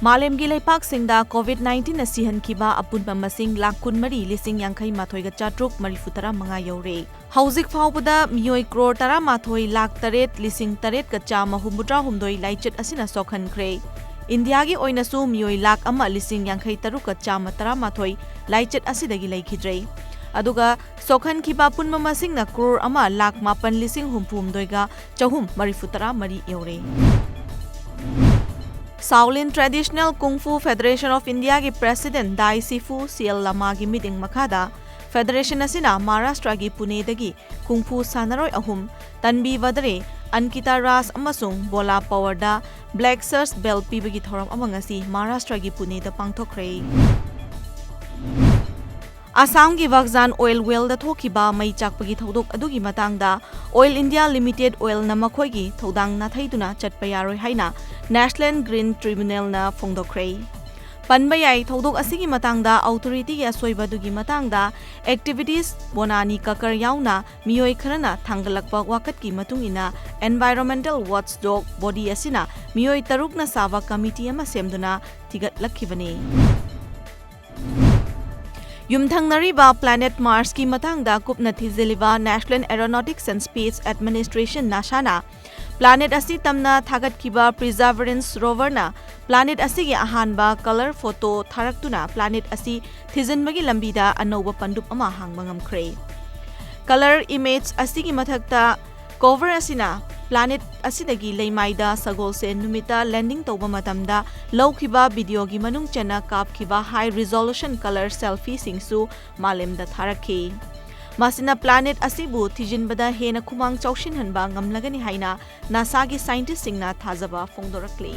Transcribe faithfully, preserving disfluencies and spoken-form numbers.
ꯃꯥꯂꯦꯝꯒꯤ ꯂꯩꯄꯥꯛꯁꯤꯡꯗ COVID nineteen ꯅ ꯁꯤꯍꯟꯈꯤꯕ ꯑꯄꯨꯟꯕ ꯃꯁꯤꯡ ꯂꯥꯈ ꯀꯨꯟꯃꯔꯤ ꯂꯤꯁꯤꯡ ꯌꯥꯡꯈꯩ ꯃꯥꯊꯣꯏꯒ ꯆꯥꯇ꯭ꯔꯨꯛ ꯃꯔꯤꯐꯨ ꯇꯔꯥ ꯃꯉꯥ ꯌꯧꯔꯦ꯫ ꯍꯧꯖꯤꯛ ꯐꯥꯎꯕꯗ ꯃꯤꯑꯣꯏ ꯀ꯭ꯔꯣꯔ ꯇꯔꯥꯃꯥꯊꯣꯏ ꯂꯥꯈ ꯇꯔꯦꯠ ꯂꯤꯁꯤꯡ ꯇꯔꯦꯠꯀ ꯆꯥꯝꯃ ꯍꯨꯝꯐꯨꯇꯔꯥ ꯍꯨꯝꯗꯣꯏ ꯂꯥꯏꯆꯠ ꯑꯁꯤꯅ ꯁꯣꯛꯍꯟꯈ꯭ꯔꯦ꯫ ꯏꯟꯗꯤꯌꯥꯒꯤ ꯑꯣꯏꯅꯁꯨ ꯃꯤꯑꯣꯏ ꯂꯥꯈ ꯑꯃ ꯂꯤꯁꯤꯡ ꯌꯥꯡꯈꯩ ꯇꯔꯨꯛꯀ ꯆꯥꯝꯃ ꯇꯔꯥꯃꯥꯊꯣꯏ ꯂꯥꯏꯆꯠ ꯑꯁꯤꯗꯒꯤ ꯂꯩꯈꯤꯗ꯭ꯔꯦ꯫ ꯑꯗꯨꯒ ꯁꯣꯛꯍꯟꯈꯤꯕ ꯑꯄꯨꯟꯕ ꯃꯁꯤꯡꯅ ꯀ꯭ꯔꯣꯔ ꯑꯃ ꯂꯥꯈ ꯃꯥꯄꯟ ꯂꯤꯁꯤꯡ ꯍꯨꯝꯐꯨ ꯍꯨꯝꯗꯣꯏꯒ ꯆꯍꯨꯝ ꯃꯔꯤꯐꯨ ꯇꯔꯥ ꯃꯔꯤ ꯌꯧꯔꯦ꯫ Shaolin Traditional Kung Fu Federation of India ꯒꯤ President ꯗꯥꯏ ꯁꯤꯐꯨ ꯁꯤ ꯑꯦꯜ ꯂꯃꯥꯒꯤ ꯃꯤꯠꯌꯦꯡ ꯃꯈꯥꯗ Federation ꯑꯁꯤꯅ ꯃꯍꯥꯔꯥꯁꯇ꯭ꯔꯒꯤ ꯄꯨꯅꯦꯗꯒꯤ ꯀꯨꯡꯐꯨ ꯁꯥꯟꯅꯔꯣꯏ ꯑꯍꯨꯝ, ꯇꯟꯕꯤ ꯕꯗ꯭ꯔꯦ, ꯑꯟꯀꯤꯇꯥ ꯔꯥꯖ ꯑꯃꯁꯨꯡ ꯕꯣꯂꯥ ꯄꯋꯥꯔꯗ Black Shirts belt ꯄꯤꯕꯒꯤ ꯊꯧꯔꯝ ꯑꯃ ꯉꯁꯤ ꯃꯍꯥꯔꯥꯁꯇ꯭ꯔꯒꯤ ꯄꯨꯅꯦꯗ ꯄꯥꯡꯊꯣꯛꯈ꯭ꯔꯦ꯫ ꯑꯁꯥꯝꯒꯤ ꯕꯥꯒꯖꯥꯟ oil well ꯗ ꯊꯣꯛꯈꯤꯕ ꯃꯩ ꯆꯥꯛꯄꯒꯤ ꯊꯧꯗꯣꯛ ꯑꯗꯨꯒꯤ ꯃꯇꯥꯡꯗ Oil India Limited oil ꯅ ꯃꯈꯣꯏꯒꯤ ꯊꯧꯗꯥꯡ ꯅꯥꯊꯩꯗꯨꯅ ꯆꯠꯄ ꯌꯥꯔꯣꯏ ꯍꯥꯏꯅ National Green Tribunal ꯅ ꯐꯣꯡꯗꯣꯛꯈ꯭ꯔꯦ꯫ ꯄꯟꯕ ꯌꯥꯏ, ꯊꯧꯗꯣꯛ ꯑꯁꯤꯒꯤ ꯃꯇꯥꯡꯗ authority ꯒꯤ ꯑꯁꯣꯏꯕ ꯑꯗꯨꯒꯤ ꯃꯇꯥꯡꯗ activist ꯕꯣꯅꯥꯅꯤ ꯀꯀꯔ ꯌꯥꯎꯅ ꯃꯤꯑꯣꯏ ꯈꯔꯅ ꯊꯥꯡꯒꯠꯂꯛꯄ ꯋꯥꯀꯠꯀꯤ ꯃꯇꯨꯡ ꯏꯟꯅ Environmental Watchdog body ꯑꯁꯤꯅ ꯃꯤꯑꯣꯏ ꯇꯔꯨꯛꯅ ꯁꯥꯕ committee ꯑꯃ ꯁꯦꯝꯗꯨꯅ ꯊꯤꯒꯠꯂꯛꯈꯤꯕꯅꯤ꯫ ꯌꯨꯝꯊꯪꯅꯔꯤꯕ planet Mars ꯀꯤ ꯃꯇꯥꯡꯗ ꯀꯨꯞꯅ ꯊꯤꯖꯤꯜꯂꯤꯕ National Aeronautics and Space Administration, NASA ꯅ planet ꯑꯁꯤ ꯇꯝꯅ ꯊꯥꯒꯠꯈꯤꯕ Perseverance rover ꯅ planet ꯑꯁꯤꯒꯤ ꯑꯍꯥꯟꯕ colour photo ꯊꯥꯔꯛꯇꯨꯅ planet ꯑꯁꯤ ꯊꯤꯖꯤꯟꯕꯒꯤ ꯂꯝꯕꯤꯗ ꯑꯅꯧꯕ ꯄꯟꯗꯨꯞ ꯑꯃ ꯍꯥꯡꯕ ꯉꯝꯈ꯭ꯔꯦ꯫ Colour image ꯑꯁꯤꯒꯤ ꯃꯊꯛꯇ cover ꯑꯁꯤꯅ planet ꯑꯁꯤꯗꯒꯤ ꯂꯩꯃꯥꯏꯗ ꯁꯒꯣꯜꯁꯦꯟ ꯅꯨꯃꯤꯠꯇ landing ꯇꯧꯕ ꯃꯇꯝꯗ ꯂꯧꯈꯤꯕ video ꯒꯤ ꯃꯅꯨꯡ ꯆꯟꯅ ꯀꯥꯞꯈꯤꯕ high resolution colour selfie ꯁꯤꯡꯁꯨ ꯃꯥꯂꯦꯝꯗ ꯊꯥꯔꯛꯈꯤ꯫ ꯃꯁꯤꯅ planet ꯑꯁꯤꯕꯨ ꯊꯤꯖꯤꯟꯕꯗ ꯍꯦꯟꯅ ꯈꯨꯃꯥꯡ ꯆꯥꯎꯁꯤꯟꯍꯟꯕ ꯉꯝꯂꯒꯅꯤ ꯍꯥꯏꯅ NASA ꯒꯤ scientist ꯁꯤꯡꯅ ꯊꯥꯖꯕ ꯐꯣꯡꯗꯣꯔꯛꯂꯤ꯫